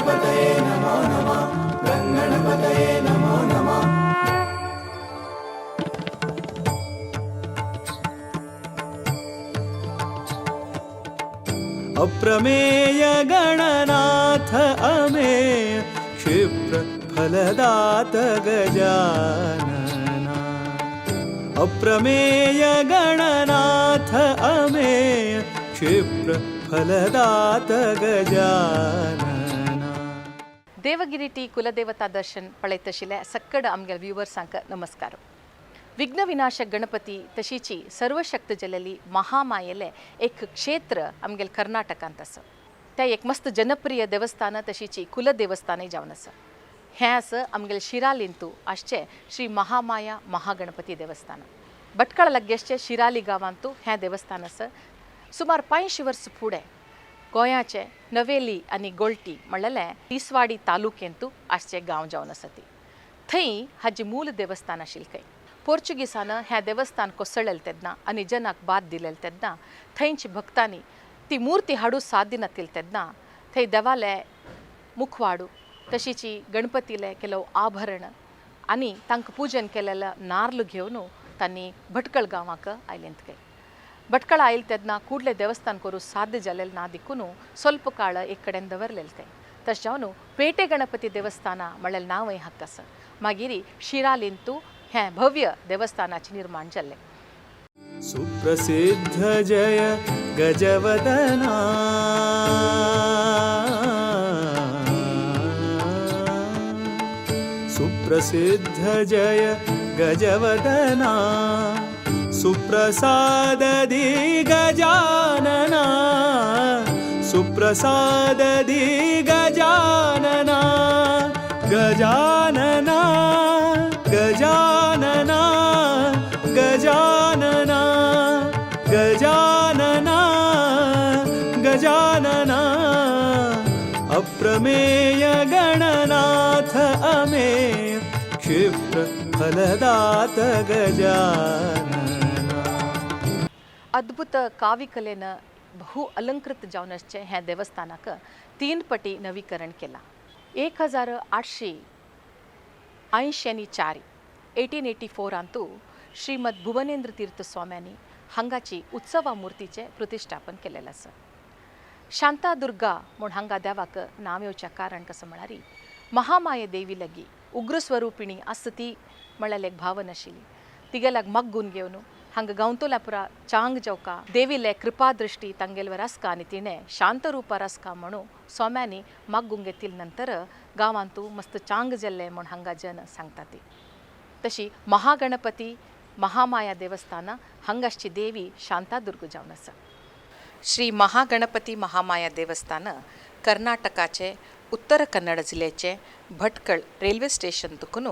गणपतये नमो नमः। गणगणपतये नमो नमः। अप्रमेय गणनाथ अमेय क्षिप्र फलदात गजानना। अप्रमेय गणनाथ अमेय क्षिप्र फलदात गजानना। देवगिरी टी कुलदेवता दर्शन पळयतशिले सक्कड आमगे व्युवर्सांक नमस्कार। विघ्न विनाशक गणपती तशीची सर्वशक्त जलेली महामायेले एक क्षेत्र आमगेल कर्नाटकांत आसा। त्या एक मस्त जनप्रिय देवस्थान तशीची कुलदेवस्थानय जावन आसा। हें आसा आमगेल शिरालींतू आसचें श्री महामाया महागणपती देवस्थान। भटकळ लागींचे शिराली गांवांतू हें देवस्थान आसा। सुमार 500 वर्स फुडें गोंयाचे नवेली आनी गोल्टी म्हणलेलें तिसवाडी तालुकेंतू आसचें गांव जावन आसा ती। थंय हाजी मूल देवस्थान आशिल्लें खंय। पोर्चुगीसान हें देवस्थान कोसळ्ळें तेन्ना आनी जनाक बाद दिलें तेन्ना थंयची भक्तांनी ती मूर्ती हाडू साथ दिनातिल्ली तेन्ना थंय देवाले मुखवाडू तशीची गणपतीले ಕೆಲವು आभरण आनी तांकां पूजन केलेलें नार्ल घेवन तांणी भटकळ गांवाक आयलेंत खंय। भटकळ आयले तेन्ना कुडले देवस्थान करूं साध्य जालें ना देखून स्वल्प काळ एक कडेन दवरलें खंय। तशें जावन पेटे गणपती देवस्थाना म्हणलें नांवय हक्क आसा। मागीर शिरालींतू हें भव्य देवस्थानाचें निर्माण जाल्लें। सुप्रसिद्ध जय गजवदना। सुप्रसिद्ध जय गजवदना। सुप्रसाददी गजानना। सुप्रसाददी गजानना। गजानना गजानना गजानना गजानना गजानना। अप्रमेय गणनाथ अमेय क्षिप्र फलदात गजानना। अद्भुत काव्यकलेन बहु अलंकृत जावन आसचें हें देवस्थानाक 3 पटी नवीकरण केलां। 1884 1884 श्रीमद भुवनेंद्र तीर्थ स्वाम्यांनी हांगाची उत्सवा मूर्तीचें प्रतिश्ठापन केलेलें आसा। शांतादुर्गा म्हूण हांगा देवाक नांव येवचें कारण कसो म्हळ्यार महामाये देवी लागी उग्र स्वरुपिणी आसा ती म्हळ्यार एक भावन आशिल्ली। तिगेल्याक मागून घेवन हांगा गांवतोल्या पुरा चांग जेवका देवीले कृपादृष्टी तांगेलवर आसका आनी तिणें शांत रुपार आसका म्हणून स्वाम्यांनी मागूंक घेतिल्ले नंतर गांवांतू मस्त चांग जाल्लें म्हूण हांगा जन सांगता ती। तशी महागणपती महामाया देवस्थान हांगाची देवी शांतादुर्ग जावन आसा। श्री महागणपती महामाया देवस्थान कर्नाटकाचे उत्तर कन्नड जिल्ल्याचे भटकळ रेल्वे स्टेशन तुकून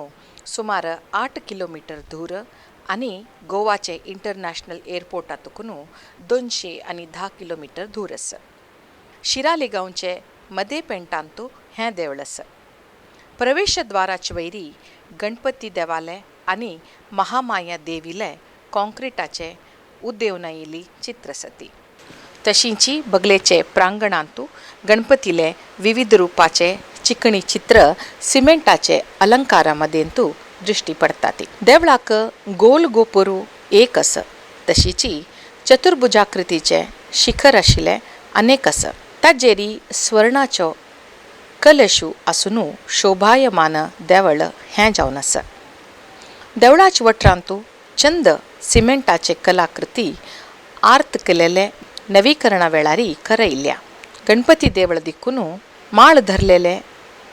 सुमार 8 किलोमीटर दूर आनी गोवाचे इंटरनॅशनल एअरपोर्टा तुकून 210 किलोमीटर दूर आसा। शिराली गांवचे मदेपेंटांतू हें देवळ आसा। प्रवेशद्वाराचे वयरी गणपती देवालय आनी महामाया देवीले कॉन्क्रिटाचे उदेवन चित्र आसा। तशींची बगलेचे प्रांगणांतू गणपतीले विविध रूपाचे चिकणी चित्र सिमेंटाचे अलंकारा मदेंतू दृष्टी पडतात। देवळाक गोल गोपुरू एक आसा, तशीची चतुर्भुजाकृतीचे शिखर आशिल्लें अनेक आसा। ताजेरी स्वर्णाचो कलशू आसून शोभायमान देवळ हें जावन आसा। देवळाच्या वटरांतू चंद सिमेंटाचे कलाकृती आर्त केलेले नवीकरणा वेळारी करयल्ल्या। गणपती देवळ दिकून माळ धरलेले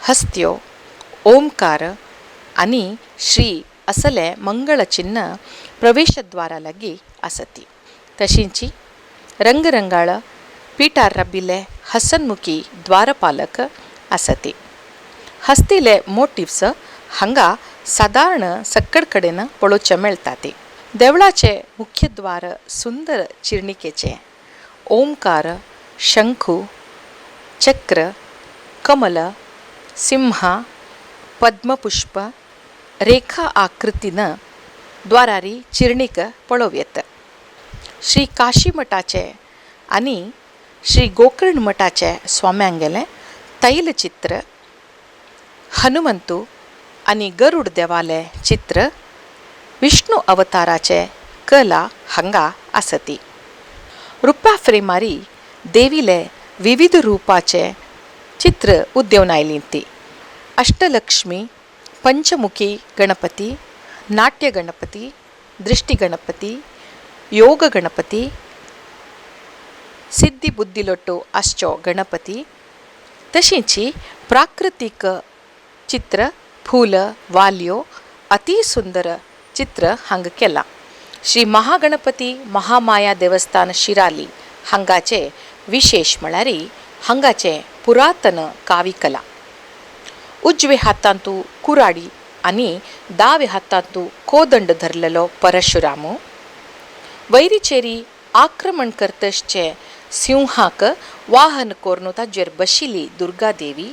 हस्त्यो ओमकार आनी श्री असले मंगळ चिन्ह प्रवेशद्वारा लागीं आसती। तशींची रंगरंगाळ पिठार रबिल्ले हसनमुखी द्वारपालक आसती। हस्तीले मोटिव्स हांगा सादारण सक्कड कडेन पळोवचे मेळटात। देवळाचे मुख्य द्वार सुंदर चिरणिकेचे ओमकार, शंखू, चक्र, कमल, सिंह, पद्मपुष्प रेखा आकृतीन द्वारारी चिरणीक पळोवं येता। श्री काशी मठाचे आनी श्री गोकर्ण मठाचे स्वाम्यांगेले तैलचित्र, हनुमंतू आनी गरुड देवाले चित्र, विष्णू अवताराचे कला हांगा आसती. रुप्या फ्रेमारी देवीले विविध रूपाचे चित्र उद्देवन आयली ती. अष्टलक्ष्मी, पंचमुखी गणपती, नाट्य गणपती, दृष्टी गणपती, योग गणपती, सिद्धी बुद्धिलोटो आसचो गणपती, तशींची प्राकृतीक चित्र, फूल, वाल्यो अति सुंदर चित्र हांगा केलां. श्री महागणपती महामाया देवस्थान शिराली हांगाचे विशेष म्हळ्यार हांगाचे पुरातन काविकला. उजवे हातांतू कुराडी आनी दावे हातांतू कोदंड धरलेलो परशुरामू, वैरीचेरी आक्रमण करतशचे सिंहाक वाहन कोरून ताजेर बशिल्ली दुर्गा देवी,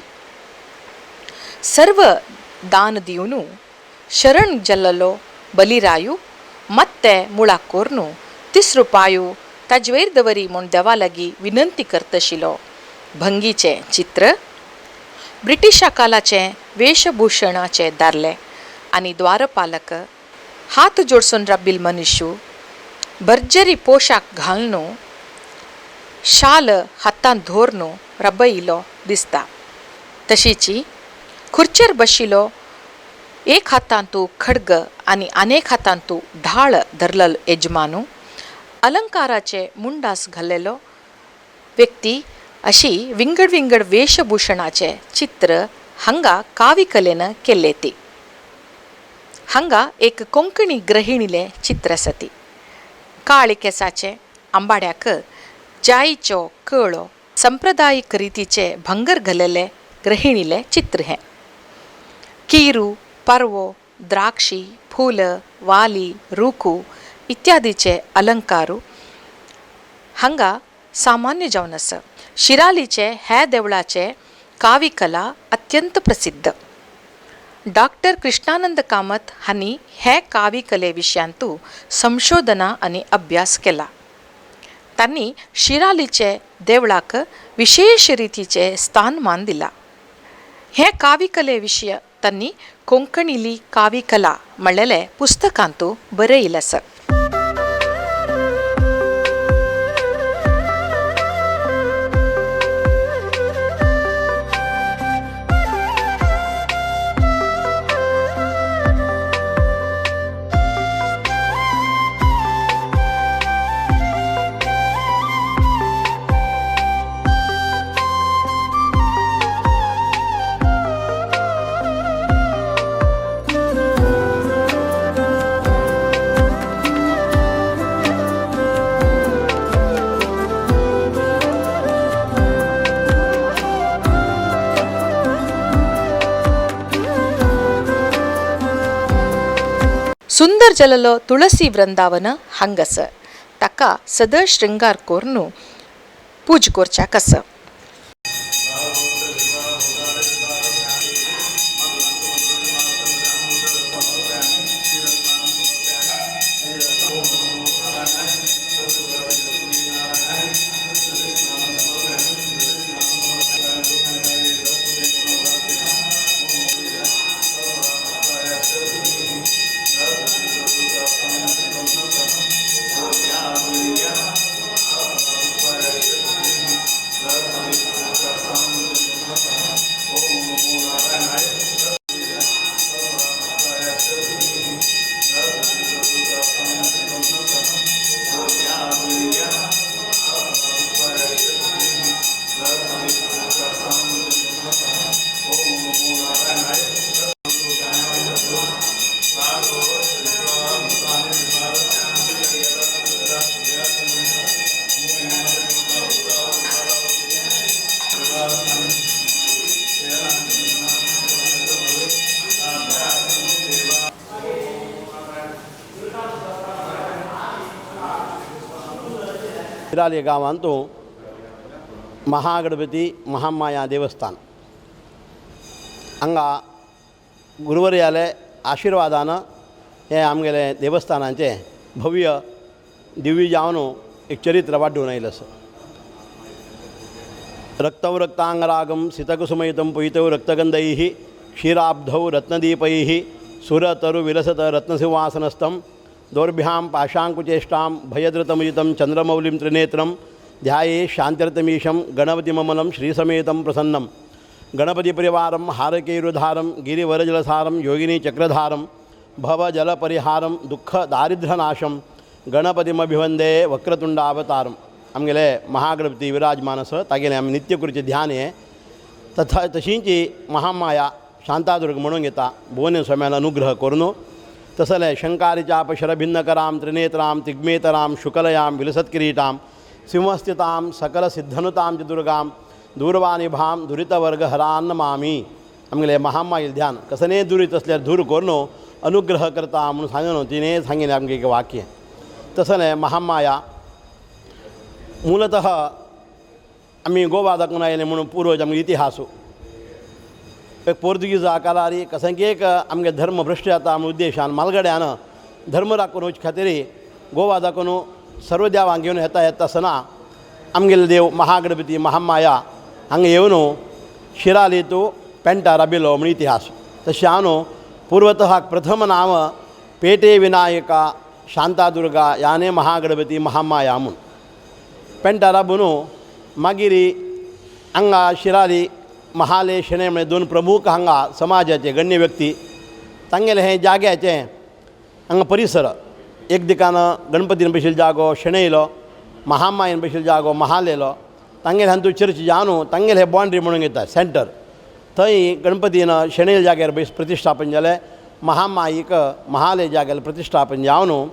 सर्व दान दिवन शरण जल्ललो बलिरायू मत्ते मुळा कोरून तिसरो पायो ताजवेर दवरी म्हूण देवा लागीं विनंती करतशिलो भंगीचें चित्र, ब्रिटिशा कालाचें वेशभूषणाचें दारले आनी द्वारपालक, हात जोडसून राबिल मनुष्य, भर्जरी पोशाक घालून शाल हातांत धरून रबयलो दिसता. तशीची खुर्चेर बशिलो एक हातांतू खड्ग आनी अनेक हातांतू ढाळ धरलेलो यजमानू, अलंकाराचे मुंडास घाल्लेलो व्यक्ती अशी विंगड विंगड वेशभूषणाचे चित्र हांगा काविकलेन केल्ले ती. हांगा एक कोंकणी गृहिणीले चित्र आसा ती. काळे केसाचे आंबाड्याक जायचो कळो संप्रदायिक रितीचे भंगर घाल्लेले गृहिणीले चित्र हें. किरू, परवो, द्राक्षी, फूल, वाली, रुकू इत्यादीचे अलंकारू हांगा सामान्य जावन आसा. शिरालीचे हे देवळाचे काविकला अत्यंत प्रसिद्ध. डॉक्टर कृष्णानंद कामत हांणी हे काविकले विशयांतू संशोधना आनी अभ्यास केला. तांणी शिरालीचे देवळाक विशेश रितीचे स्थानमान दिला. हे काविकले विशय तांणी कोंकणीली काविकला म्हणलेले पुस्तकांतू बरयलें आसा. सुंदर जललो तुळसी वृंदावन हांगासर ताका सदळ शृंगार करून पूज करच्याक आसा. शिराली गांवांतू महागणपती महामाया देवस्थान हांगा गुरुवर्याले आशिर्वादान हें आमगेलें देवस्थानाचें भव्य दिव्य जावन एक चरित्र वाडून आयलें आसा. रक्तौ रक्तांगरागं सितकुसुमयुतं पुयितौ रक्तगन्धैः क्षीराब्धौ रत्नदीपैः सुरतरुविलसत रत्नसिंहासनस्थं दोर्भ्यां पाशाङ्कुचेष्टां भयधृतमुदितं चंद्रमौलिं त्रिनेत्रं ध्याये शान्त्यर्थमीशं गणपतिममलं श्रीसमेतं प्रसन्नं गणपतिपरिवारं हारकेरुधारं गिरिवरजलसारं योगिनी चक्रधारं भवजलपरिहारं दुःखदारिद्र्यनाशं गणपतिमभिवंदे वक्रतुंडावतारं. आमगेले महागणपती विराजमान आसा, तागेलें आमी नित्य करचें ध्यान हें. तथा तशींची महामाया शांतादुर्ग म्हणून घेता भुवने स्वाम्यान अनुग्रह करून. तसले शंकारिचाप शरभिन्नकरां त्रिनेत्रां तिग्मेतरां शुकलयां विलसत्किरीटां सिंहस्थितां सकलसिद्धनुतां च दुर्गां दूर्वानिभां दुरितवर्गहरान्नमामि. आमगेले महामाईल ध्यान कसने दुरीत असल्यार दूर करून अनुग्रह करता म्हणून सांगून तिने सांगितलें आमगे एक वाक्य. तसलें महामाया मूलतः आमी गोवा दाखोवन आयले म्हणून पुर्वज आमगे इतिहास एक पोर्तुगीजा काळार कसंकी एक आमगे धर्म भ्रश्ट जाता म्हूण उद्देशान मालगड्यान धर्म राखून वचचे खातीर गोवा दाखोवन सर्व देवांक घेवन येता येता आसतना आमगेले देव महागणपती महामाया हांगा येवन शिराली तूं पेंटा राबिलो म्हूण इतिहास. तशें हांव पूर्वतः प्रथम नांव पेटे विनायका शांतादुर्गा याने महागणपती महामाया म्हूण पेंटा राबून मागीर हांगा शिराली महाले शेणै म्हळ्यार दोन प्रमुख हांगा समाजाचे गण्य व्यक्ती तांगेलें हें जाग्याचें हांगा परिसर एक दिकान गणपतीन बशिल्लो जागो शेणयलो, महामायन बशिल्लो जागो महालेलो, तांगेले हातूंत चर्च जावन तांगेले हे बाउंड्री म्हणून घेता सेंटर थंय गणपतीन शेणयल जाग्यार बस प्रतिश्ठापन जालें, महामाईक महाले जाग्यार प्रतिश्ठापन जावन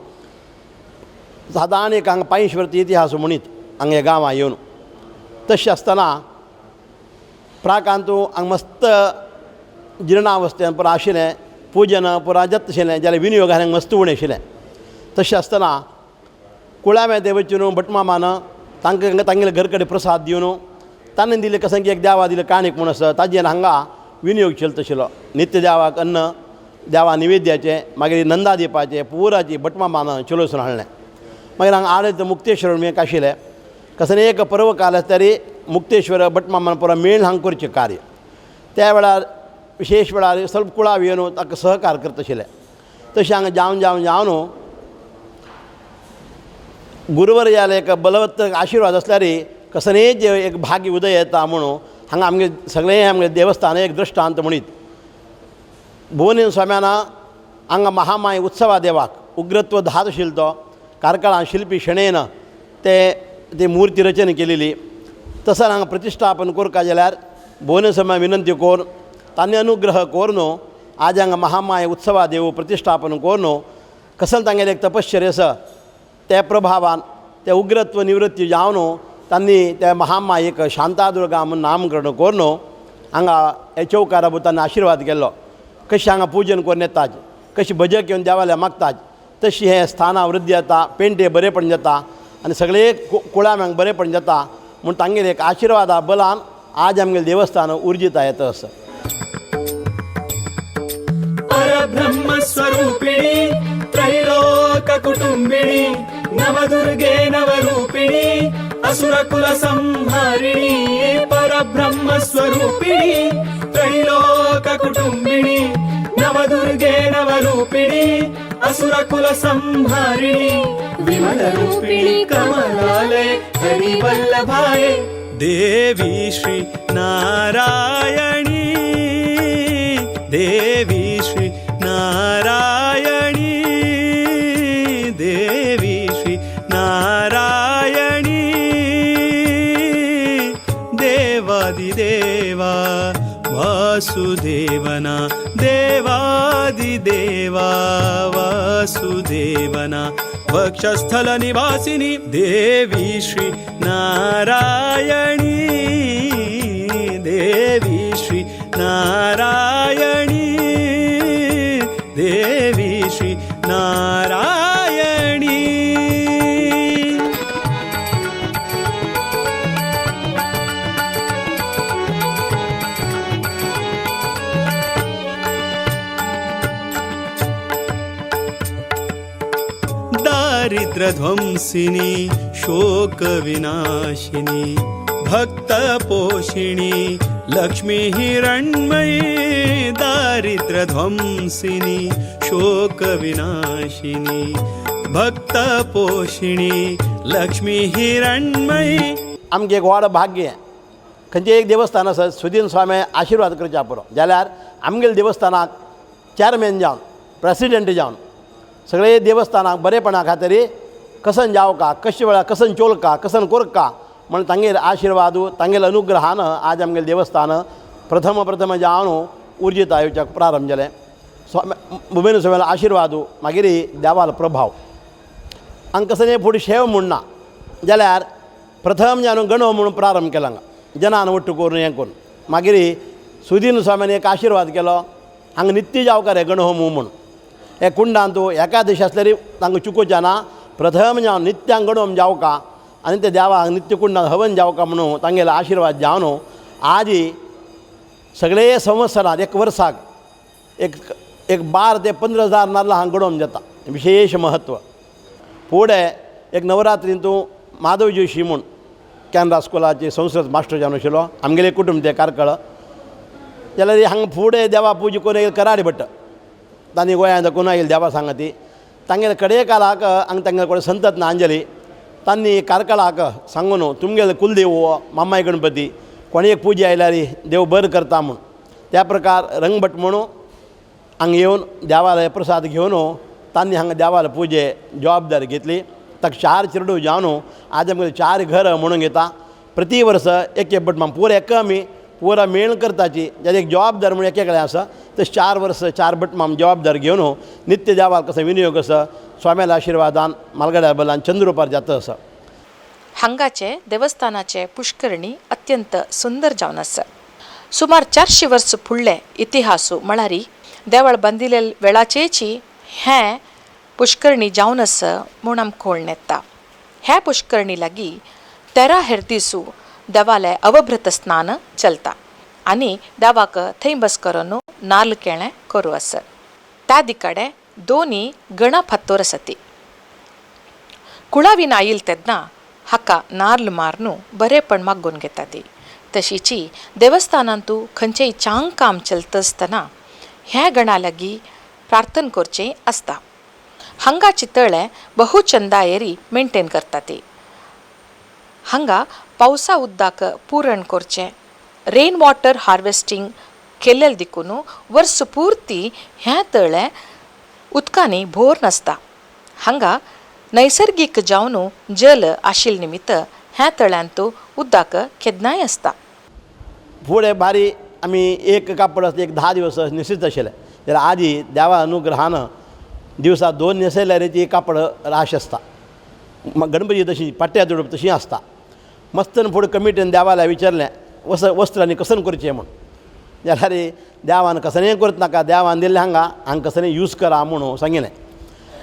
सादारण एक हांगा 500 वर्सां इतिहास म्हणीत हांगा ह्या गांवां येवन. तशें आसतना प्राकांतू हांगा मस्त जिर्णावस्थेन पुरा आशिल्लें, पुजन पुरा जाता आशिल्लें जाल्यार विनियोग हांगा मस्त उणें आशिल्लें. तशें आसतना कुळाव्या देवचून भटमामान तांकां तांगेले घर कडेन प्रसाद दिवन ताणें दिलें कसं की एक देवा दिलें काणीक म्हूण आसा ताजेर हांगा विनियोग चलता आशिल्लो. नित्य देवाक अन्न देवा निवेद्याचें मागीर नंदा दिवपाचें पुराची भटमामान चलोवसून हाडलें. मागीर हांगा आडे मुक्तेश्वर म्हणून एक आशिल्लें कसं एक पर्व काल आसता तरी मुक्तेश्वर भटमामान पुरा मेळ हांगा करचें कार्य त्या वेळार विशेश वेळार ಸ್ವಲ್ಪ कुळाव येवन ताका सहकार करता आशिल्लें. तशें हांगा जावन जावन जावन गुरुवर्याले एक बलवत्त आशिर्वाद आसल्यार कसलेंच एक भाग्य उदय येता म्हणून हांगा आमगे सगळें आमगे देवस्थान एक दृश्टांत म्हणीत भुवनेन स्वाम्यान हांगा महामाय उत्सवा देवाक उग्रत्व धात आशिल्लो तो कार्कळां शिल्पी शेणेन ते ती मूर्ती रचना केलेली. तसो हांगा प्रतिश्ठापन करता जाल्यार भुवनेन स्वाम्या विनंती करून तांणी अनुग्रह करून आज हांगा महामाय उत्सवा देव प्रतिश्ठापन करून कसल तांगेलें एक तपश्चर्य आसा त्या प्रभावान ते उग्रत्व निवृत्ती जावन तांणी त्या महामायेक शांतादुर्गा म्हूण नामकरण करून हांगा हे चौकारा तांणी आशिर्वाद केल्लो. कशें हांगा पुजन करून येतात, कशें भजक येवन देवाल्या मागतात तशी हें स्थानां वृद्धी जाता, पेंटे बरेपण जाता आनी सगळे कुळाम्यांक बरेपण जाता म्हूण तांगेले एक आशिर्वादा बलान आज आमगेलें देवस्थान उर्जित येता आसा. परब्रह्मस्वरूपिणी त्रैलोककुटुम्बिणी नवदुर्गे नवरूपिणी असुरकुलसंहारिणी परब्रह्मस्वरूपिणी त्रैलोककुटुम्बिणी नवदुर्गे नवरूपिणी असुरकुलसंहारिणी विमलरूपिणी कमलालय हरिवल्लभाय देवी श्री नारायणी देवी श्री नारायणी देवी श्री नारायणी देवादिदेवा वासुदेवना देवादिदेवा वासुदेवना वक्षस्थल निवासिनी देवी श्री नारायणी देवी श्री नारायणी देवी श्री नारायणी. दारिद्र्यध्वंसिनी शोकविनाशिनी भक्तपोषिणी लक्ष्मी हिरण्मयी दारिद्र्यध्वंसिनी शोकविनाशिनी भक्तपोषिणी लक्ष्मी हिरण्मयी। आमचें एक व्हड भाग्य, खंयचें एक देवस्थान आसा सुदीन स्वामी आशिर्वाद करच्या पुरो जाल्यार आमगेले देवस्थानाक चॅरमॅन जावन प्रेसिडेंट जावन सगळे देवस्थानाक बरेपणा खातीर कसन जावका, कशे वेळार कसन चोलका, कसन कोरका म्हण तांगेर आशिर्वाद, तांगेले अनुग्रहान आज आमगेलें देवस्थान प्रथम प्रथम जावन उर्जित येवच्याक प्रारंभ जालें। स्वामी भुमेन स्वामीलो आशिर्वाद, मागीर देवालो प्रभाव। हांगा कसलें फुडें शेव म्हूण ना जाल्यार प्रथम जावन गणो म्हणून प्रारंभ केला हांगा जनान ಒಟ್ಟು करून हें करून मागीर सुदीन स्वामीन एक आशिर्वाद केलो, हांगा नित्य जावकार हे गणहोम म्हूण हे कुंडांत एकादशी आसल्यार तांकां चुकोवचें ना, प्रथम जावन नित्यांग गणोम जावका आनी ते देवाक नित्य कुंडांत हवन जावका म्हणून तांगेलो आशिर्वाद जावन आजी सगळे संवत्सरांत एक वर्साक एक एक 12 ते 15 हजार नाल्ल हांगा गणोम जाता, विशेश महत्व। फुडें एक नवरात्रींतू माधव जोशी म्हूण कॅनरा स्कुलाचे संस्कृत मास्टर जावन आशिल्लो, आमगेलें कुटुंब तें कार्कळ जाल्यार हांगा फुडें देवा पुजा करून येयले कराडी भट्ट, तांणी गोंयांत दाखोवन आयले देवा सांगाती तांगेले कडे काळाक हांगा तांगेले कडेन संतत नांजली तांणी कार्कळाक सांगून तुमगेले कुलदेव हो मामाय गणपती कोणी एक पुजा आयल्यार देव बरें करता म्हूण त्या प्रकार रंगभट म्हणून हांगा येवन देवाले प्रसाद घेवन तांणी हांगा देवाले पुजे जबाबदारी घेतली। ताका 4 चेडूं जावन आज आमगेले 4 घर म्हणून घेता, प्रति वर्स एक एक भट पुरा एक आमी पुरा मेळ करताची जाल्यार एक जबाबदार म्हणून एकेकडेन आसा तशें 4 वर्स 4 भटमाम जबाबदार घेवन नित्य देवाक कसो विनियोग आसा स्वाम्याल्या आशिर्वादान मालगड्या बलान चंद्रुपार जाता आसा। हांगाचे देवस्थानाचे पुष्करणी अत्यंत सुंदर जावन आसा। सुमार 400 वर्स फुडले इतिहासू म्हळ्यार देवळ बांदिल्ले वेळाचेची हें पुष्करणी जावन आसा म्हूण आमकां कळून येता। ह्या पुष्करणी लागीं 13 हेरदिसू देवाले अवभृत स्नान चलता आनी देवाक थंय बस करून नाल्ल केळें करूं आसा। त्या दिकाडे दोनी गणा फातोर आसा। कुळावीन आयल तेन्ना हाका नार्ल मारून बरेपण मागून घेता ती। तशीची देवस्थानांतू खंयचेय चांग काम चलता आसतना ह्या गणा लागीं प्रार्थना करचें आसता। हांगाची तळें बहु चंदायेरी मेंटेन करता ती। हांगा पावसा उदक पुरण करचें, रेन वॉटर हार्वेस्टिंग केल्लें देखून वर्स पुर्ती हें तळें उदकांनी भोर नासता। हांगा नैसर्गीक जावन जल आशिल्ले निमित्त ह्या तळ्यांत उदक केन्नाय आसता। फुडें बारी आमी एक कापड आसलें एक 10 दिवस न्हेसीत आशिल्लें जाल्यार आजी देवा अनुग्रहान दिवसा 2 न्हेसयल्यार ती कापड राश आसता। गणपती तशी पाट्या जोडप तशी आसता। मस्तन फुडें कमिटीन देवाला विचारलें वस्त्रांनी कसन करचें म्हूण जाल्यार देवान कसलेंय करत नाका, देवान दिल्लें हांगा हांगा कसलें यूज करा म्हणून सांगिल्लें।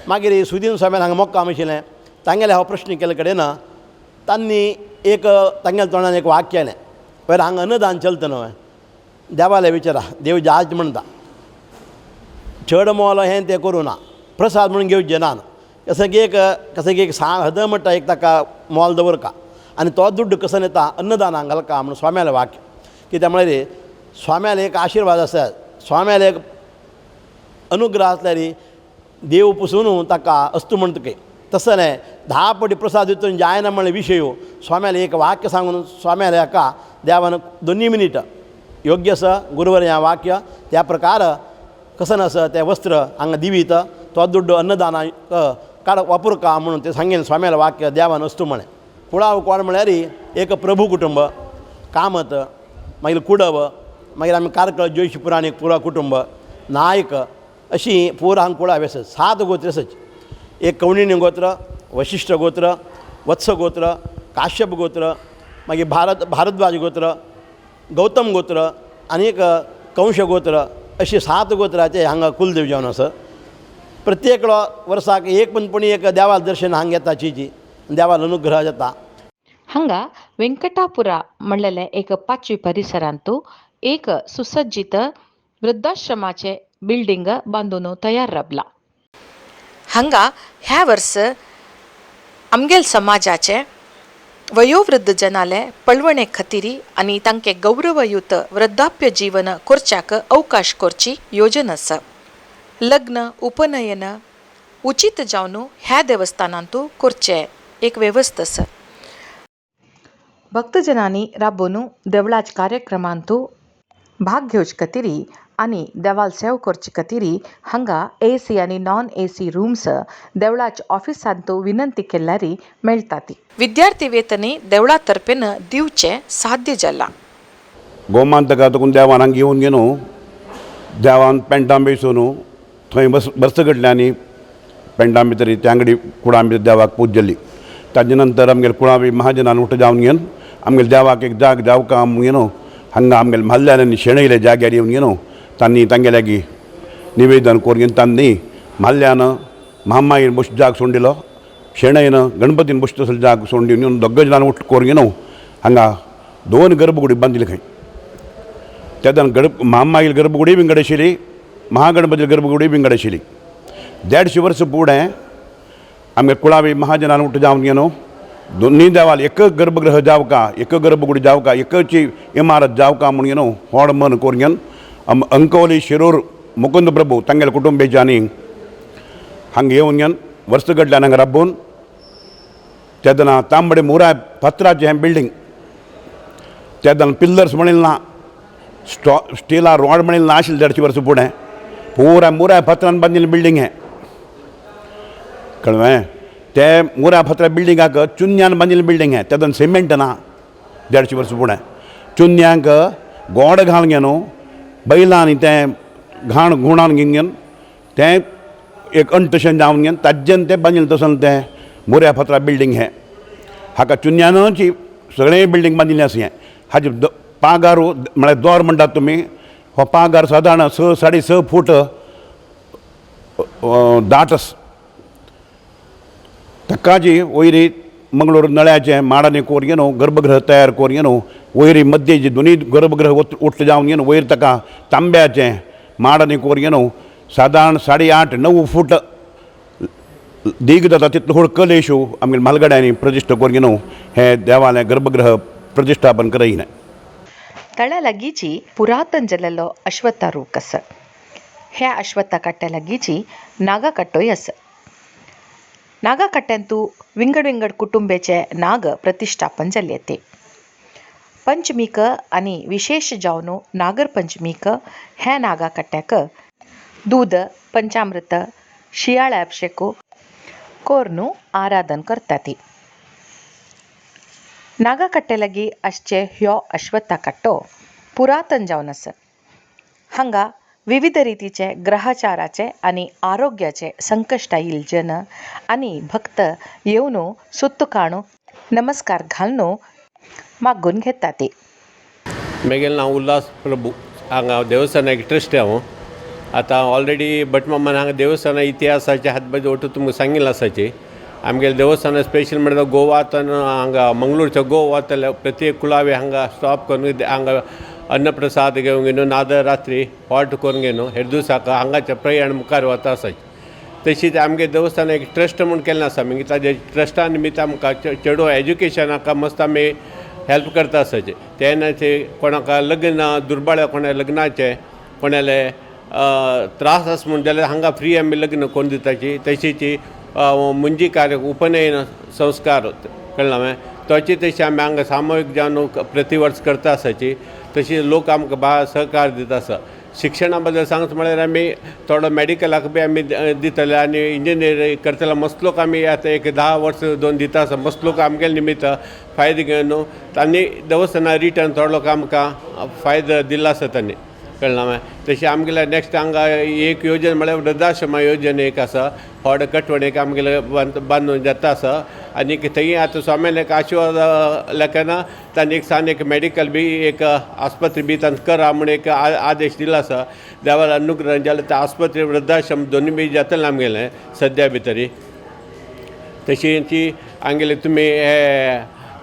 मागीर सुदीन स्वामीन हांगा मोक्काम आशिल्लें तांगेलें हो प्रश्न केल्ले कडेन तांणी एक तांगेल्या तोंडान एक वाक्य आयलें, पयर हांगा अन्नदान चलता न्हय, देवाले विचारा देव जाज म्हणटा चड मोल हें तें करूं ना, प्रसाद म्हणून घेवचें ना, कसं की एक कसं की एक सा हद म्हणटा एक ताका मोल दवरका आनी तो दुड्ड कसो येता अन्नदानाक घालका म्हणून स्वाम्यालें वाक्य। कित्याक म्हळ्यार स्वाम्याले एक आशिर्वाद आसा, स्वाम्याले एक अनुग्रह आसल्यार देव पसून ताका अस्तू म्हणटा की तसो न्हय 10 पटी प्रसाद दितून जायना म्हणले विशय स्वाम्याले एक वाक्य सांगून स्वाम्याले हाका देवान 2 मिनीट योग्य आसा गुरुवर हें वाक्य त्या प्रकार कसन आसा तें वस्त्र हांगा दिवीत तो दुड्ड अन्नदानाक काड वापरका म्हणून तें सांगेन स्वाम्यालें वाक्य देवान अस्तू म्हळें। कुळाव कोण म्हळ्यार एक प्रभू कुटुंब कामत, मागीर कुडव, मागीर आमी कार्कळ जोशी पुराणीक पुरा कुटुंब नायक अशी पुरा हांगा कुळावी आसात। 7 गोत्र आसात, एक कवणिणी गोत्र, वशिश्ठ गोत्र, वत्स गोत्र, काश्यप गोत्र, मागीर भारद्वाज गोत्र, गौतम गोत्र आनी एक कंश गोत्र अशी 7 गोत्राचे हांगा कुलदेव जावन आसा। प्रत्येकलो वर्साक एक पण एक देवाल दर्शन हांगा येता चिची देवाल अनुग्रह जाता। हांगा वेंकटापुरा म्हणलेले एक पाचवी परिसरांतू एक सुसज्जित वृद्धाश्रमाचे बिल्डिंग बांदून तयार राबला। हांगा ह्या वर्स आमगेल समाजाचे वयोवृद्ध जनाले पळवणे खातीर आनी तांके गौरवयुत वृद्धाप्य जीवन कोरच्याक अवकाश करची योजना आसा. लग्न उपनयन उचित जावन ह्या देवस्थानांतू करचें एक वेवस्था आसा. भक्तजनांनी राबोवन देवळाच्या कार्यक्रमांतू भाग घेवचे खातीर आनी देवाल सेव करचे खातीर हांगा एसी आनी नॉन एसी रूम्स देवळाच्या ऑफिसांतू विनंती केल्यार मेळटात. विद्यार्थी वेतनी देवळा तर्फेन दिवचें साध्य जाला. गोमांतका तुका देवान हांगा घेवन गेलो, देवान पेंटां बेसून थंय बस बस घडलें आनी पेंटां भितर त्या अंगडी कुडां भितर देवाक पूज जाली. ताजे नंतर आमगेले कुळावी महाजनान उठ जावन घेवन आमगेले देवाक एक जाग जावका न्हू हांगा आमगेले म्हाल्यान आनी शेणयले जाग्यार येवन न्हू तांणी तांगे लागीं निवेदन करून घेवन तांणी म्हाल्यान म्हामाईन बस जाग सोडून दिलो, शेणयन गणपतीन बस तसलो जाग सोडून दिवन दोग जाणां उठ करून न्हू हांगा दोन गर्भगुडी बांदिल्ली खंय. तेन्ना म्हामाईल गर्भगुडी विंगड आशिल्ली, महागणपती गर्भगुडी विंगड आशिल्ली. 150 वर्सां फुडें आमगे कुळावी महाजनान उठ जावन न्हू दोन्ही देवाल एक गर्भगृह जावका, एक गर्भगुडी जावका, एकची इमारत जावका म्हूण न्हू व्हड मन करून घेवन अंकोली शिरूर मुकुंद प्रभू तांगेले कुटुंबेच्यांनी हांगा येवन घेवन वर्स घडल्यान हांगा राबोवन तेन्ना तांबडे मुराय पत्राचें हें बिल्डींग, तेन्ना पिल्लर्स म्हणिल्ले ना, स्टिला रॉड म्हणिल्ले ना आशिल्लें 150 वर्सां फुडें पुराय मुराय पत्रान बांदिल्लें बिल्डींग हें कळ्ळें. ते मुरा फातरा बिल्डिंगाक चुन्यान बांदिल्लें बिल्डींग हें, तेन्ना सिमेंट ना. 150 वर्सां फुडें चुन्यांक गोड घालून गे न्हू बैलांनी तें घाण गुणान घेवन घेवन तें एक अंटशें जावन घेवन ताज्जेन तें बांदिल्लें तसलें तें मुऱ्या फातरा बिल्डींग हें. हाका चुन्यानूच सगळें बिल्डींग बांदिल्लें आसा हें. हाजे पागार म्हळ्यार दोर म्हणटात तुमी, हो पागार सादारण 6 6.5 फूट दाट आसा. ताकाजी वयरी मंगळूर नळ्याचें माडांनी कोर न्हू गर्भगृह तयार कोर न्हू वयरी मद्दे जी दोनी गर्भगृह उठले जावन न्हू वयर ताका तांब्याचें माडांनी कोर न्हू सादारण 8.5 9 फूट दीग जाता तितलो व्हड कलेशू आमगे म्हालगड्यांनी प्रतिश्ठा कोर न्हू हें देवालें गर्भगृह प्रतिश्ठापन करयलें. तळ्या लागींची पुरातन जाल्लो अश्वत्था रूख आसा. ह्या अश्वत्था काट्या लागींची नागा काट्टोय आसा. नागा काट्यांतू विंगड विंगड कुटुंबेचे नाग प्रतिश्ठापन जाल्ले ते. पंचमीक आनी विशेश जावन नागर पंचमीक ह्या नागा काट्याक दूद, पंचामृत, शियाळ्या अभिषेक कोर्नू आराधन करतात. नागा काट्टे लागीं आसचे ह्यो अश्वत्था काट्टो पुरातन जावन आसा. हांगा विविध रितीचे ग्रहचाराचे आनी आरोग्याचे संकश्ट आयिल्ले जन आनी भक्त येवन सुत्त काणू नमस्कार घालून मागून घेतात. मेगेलें नांव उल्हास प्रभू, हांगा देवस्थानाक ट्रस्टी हांव. आतां ऑलरेडी भटमामान हांगा देवस्थाना इतिहासाचे हातबज ओटू तुमकां सांगिल्लें आसाची. आमगेलें देवस्थान स्पेशल म्हणल्यार गोवा हांगा मंगळूरच्या गोवा वतले प्रत्येक कुळावी हांगा स्टॉप करून हांगा अन्नप्रसाद घेवन घेवन नादर रात्री हॉल्ट करून घेवन हेर दिवसाक हांगाचें प्रयाण मुखार वता आसाची. तशीच आमगे देवस्थान एक ट्रस्ट म्हूण केल्लें आसा. मागीर ताजे ट्रस्टा निमित्त आमकां चेडूं एज्युकेशनाक मस्त आमी हेल्प करता आसाचे. तेन्ना ते कोणाक लग्न दुर्बाळ कोणा लग्नाचें कोणाले त्रास आसा म्हूण जाल्यार हांगा फ्री आमी लग्न करून दिताची. तशीच मुंजी कार्य उपनयन संस्कार कळ्ळें हांवें तोची तशी आमी हांगा सामुहीक जावन प्रतिवर्स करता आसाची. तशी लोक आमकां सहकार दिता आसा. शिक्षणा बद्दल सांगता म्हळ्यार आमी थोडो मॅडिकलाक बी आमी दितले आनी इंजिनियरींग करतले मस्त लोक आमी आतां एक 10 वर्स दोन दिता आसा. मस्त लोक आमगेले निमित्त फायदो घेवन तांणी देवस्थाना रिटर्न थोडो लोक आमकां फायदो दिल्लो आसा तांणी कळ्ळें मागीर. तशें आमगेले नेक्स्ट हांगा एक योजना म्हळ्यार वृद्धाश्रमा योजना एक आसा. व्हड कटवण एक आमगेले बांदून जाता आसा आनी थंय आतां स्वाम्यान एक आशिर्वाद लेखना तांणी एक सान एक मेडिकल बी एक आस्पत्री बी तांकां करा म्हूण एक आदेश दिलो आसा. देवान अनुग्रह जाल्यार ते आस्पत्री वृद्धाश्रम दोनूय बी जातलें आमगेलें सद्या भितरी. तशी ती आमगेले तुमी हे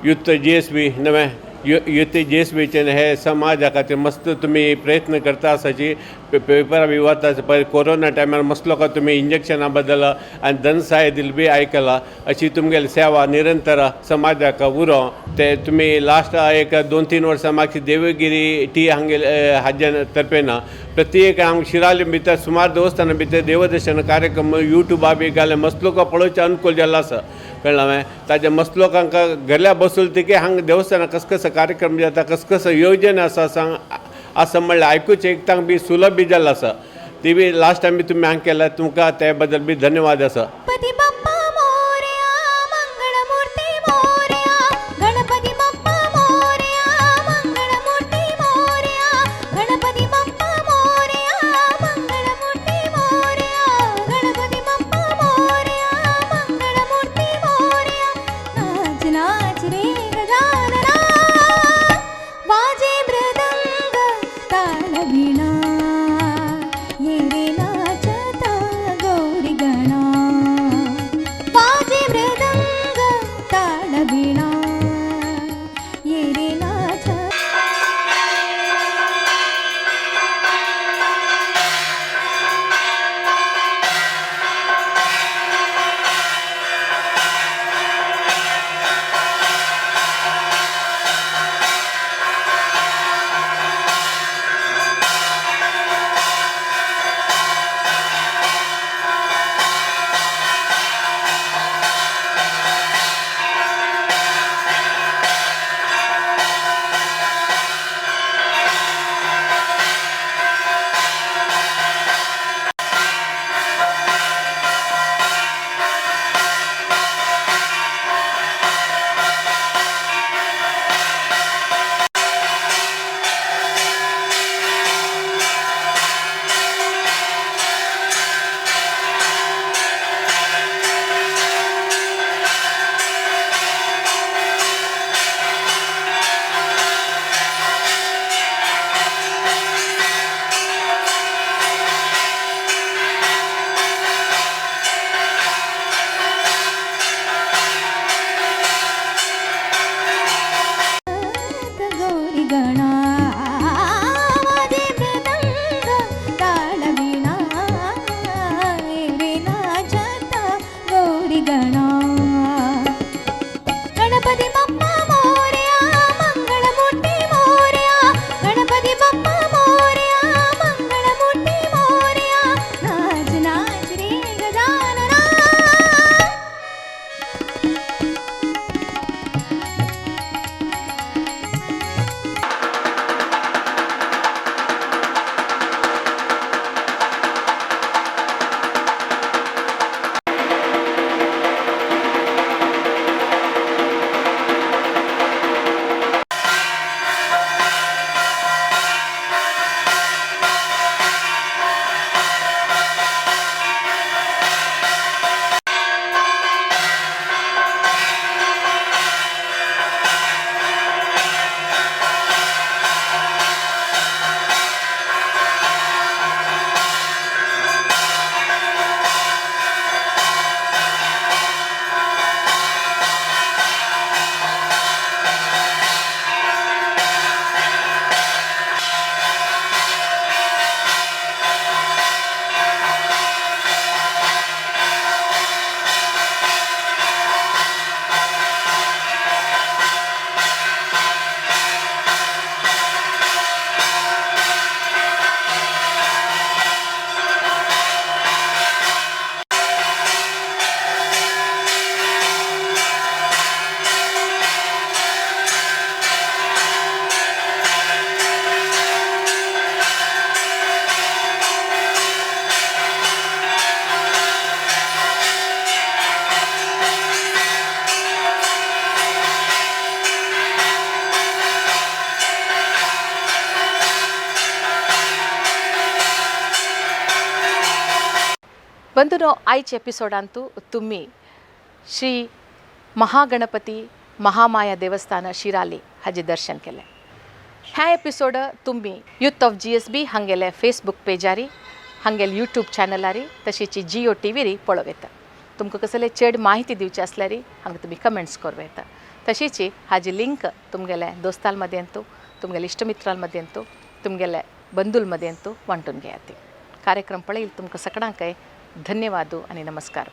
युथ जी एस बी नवें युथ जेएसबीचेन हे समाजा खातीर मस्त तुमी प्रयत्न करता आसाची. पेपरा बी वता पळय, कोरोना टायमार मस्त लोकां तुमी इंजेक्शना बद्दल आनी धनसहाय दिल बी आयकलां. अशी तुमगेली सेवा निरंतर समाजाक उरो. ते तुमी लास्ट एक 2-3 वर्सां मागशी देवगिरी टी हांगेले हाज्या तर्फेन प्रत्येक आमकां शिराली भितर सुमार देवस्थाना भितर देवदर्शन कार्यक्रम युट्यूबा बी घाले, मस्त लोकां पळोवचें अनुकूल जाल्लो आसा, कळ्ळें हांवें. ताजे मस्त लोकांक घरल्या बसून तिके हांगा देवस्थाना कसो कसो कार्यक्रम जाता, कसो कसो योजन आसा सांग आसा म्हणल्यार आयकुचें एक तांकां बी सुलभ बी जाल्लो आसा. ती बी लास्ट टायम बी तुमी हांगा केल्या, तुमकां ते बद्दल बी धन्यवाद आसा. गणपती बाप्पा मोरया, मंगलमूर्ती मोरया, गणपती बाप्पा मोरया, मंगलमूर्ती मोरया, गणपती बाप्पा मोरया, मंगलमूर्ती मोरया, गणपती बाप्पा मोरया, मंगलमूर्ती मोरया. नाच नाच रे गजानना, वाजे मृदंग ताल वीणा, ये रे नाचता गौरी गणा, वाजे मृदंग ताल वीणा, ये रे नाच. गौरी गणा, वाजे मृदंग ताल वीणा, रे नाचता गौरी गणा, गणपती बाप्पा मोरया, मंगलमूर्ती मोरया, गणपती बाप्पा मोरया, मंगलमूर्ती मोरया, नाच नाच रे गजानना. बंधूनो, आयच्या एपिसोडांतू तुम्ही श्री महागणपती महामाया देवस्थान शिराली हाजें दर्शन केलें. ह्या एपिसोड तुमी युथ ऑफ GSB हांगेले फेसबूक पेजारी, हांगेले यूट्यूब चॅनलारी, तशीच जियो टी व्हीरी पळोवं येता. तुमकां कसले चड म्हायती दिवची आसल्यार हांगा तुमी कमेंट्स करूं येता. तशीच हाजी लिंक तुमगेले दोस्ताल मदेंतू, तुमगेले इश्टमित्रां मदेंतू, तुमगेले बंधूल मदेंतू वांटून घेयात. कार्यक्रम पळयल तुमकां सगळ्यांकय धन्यवाद आनी नमस्कार.